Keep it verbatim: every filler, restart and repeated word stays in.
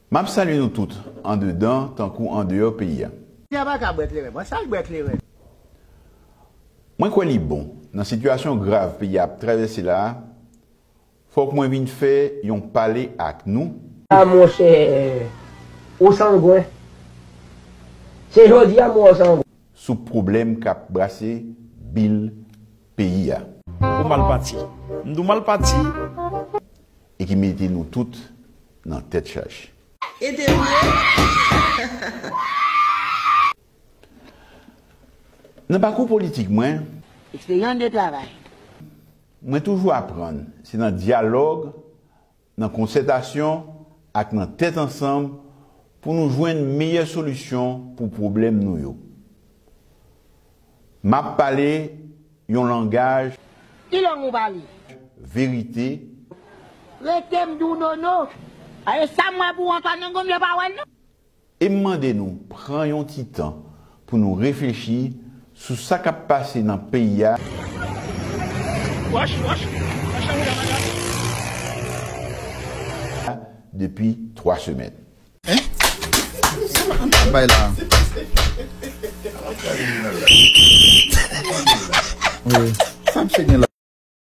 M ap salye nou tout, andedan tankou andeyò peyi a. Nèg pa ka bwè kleren, mwen sa l bwè kleren. Mwen kwè li bon, nan sitiyasyon grav peyi a ap travèse la a, fòk mwen vin fè yon pale ak nou. A monchè, ou sangwen. Se jodi a m wè w sangwen. Sou pwoblèm k ap brase bil peyi a. Ou mal pati. M di w mal pati. E ki mete nou tout nan tèt chaje. Ede m ye. Nan pakou politik mwen, eksperyans de travay. Mwen toujou aprann, se nan dyalòg, nan konsètasyon ak nan tèt ansanm pou nou jwenn meyè solisyon pou pwoblèm nou yo. M ap pale yon langaj. Ki lang ou pale? Verite. Rete m di w nono. A e sa m wè pou w Antoine Nongonm yo pa wè l non. E m mande nou pran yon ti tan pou nou reflechi sou sa k ap pase nan peyi a. Wòch, wòch, wòch, wòch, wòch. Depi twa semèn. Bay la. Wi. Sa misye gen la?